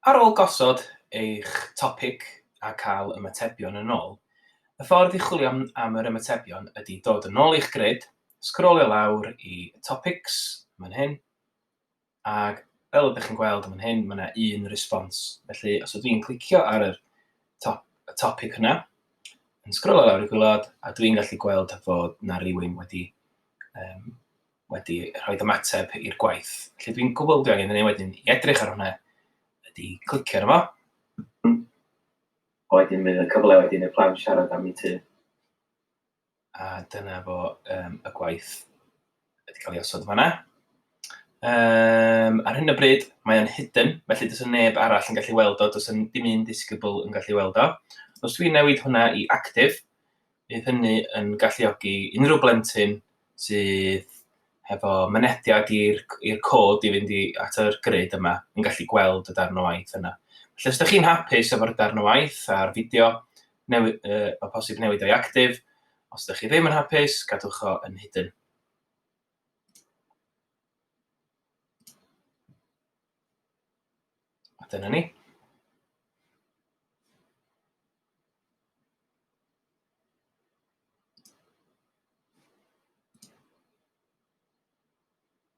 Ar ôl gosod eich topic a cael ymatebion yn ôl, y ffordd i chwilio am, am yr ymatebion ydy dod yn ôl i'ch grid, sgrolio lawr i topics, fan hyn, ac fel ydych chi'n gweld yn fan hyn, mae yna un response. Felly, os ydw i'n clicio ar yr top, y topic yna, yn sgrolio lawr i gwylod, a dwi'n gallu gweld fod na rywun wedi, um, wedi rhoi ymateb i'r gwaith. Felly dwi'n gwybod dwi angen ei wedyn i edrych ar hwnna ydy clicio arno fo. A wedyn fydd y cyfle wedyn i'r plant siarad am eu tŷ. A dyna fo um, y gwaith wedi cael ei osod fanna. Um, ar hyn o bryd, mae o'n hidden, felly does neb arall yn gallu weld o, does dim un disgybl yn gallu weld o. Os dwi'n newid hwnna i active, bydd hynny yn galluogi unrhyw blentyn sydd hefo mynediad i'r i'r cod i fynd i at yr grid yma yn gallu gweld y darn o waith yna. Felly os ydych chi'n hapus efo'r darn o waith a'r fideo, newid, mae posib newid o'i active. Os ydych chi ddim yn hapus, gadwch o yn hidden. A dyna ni.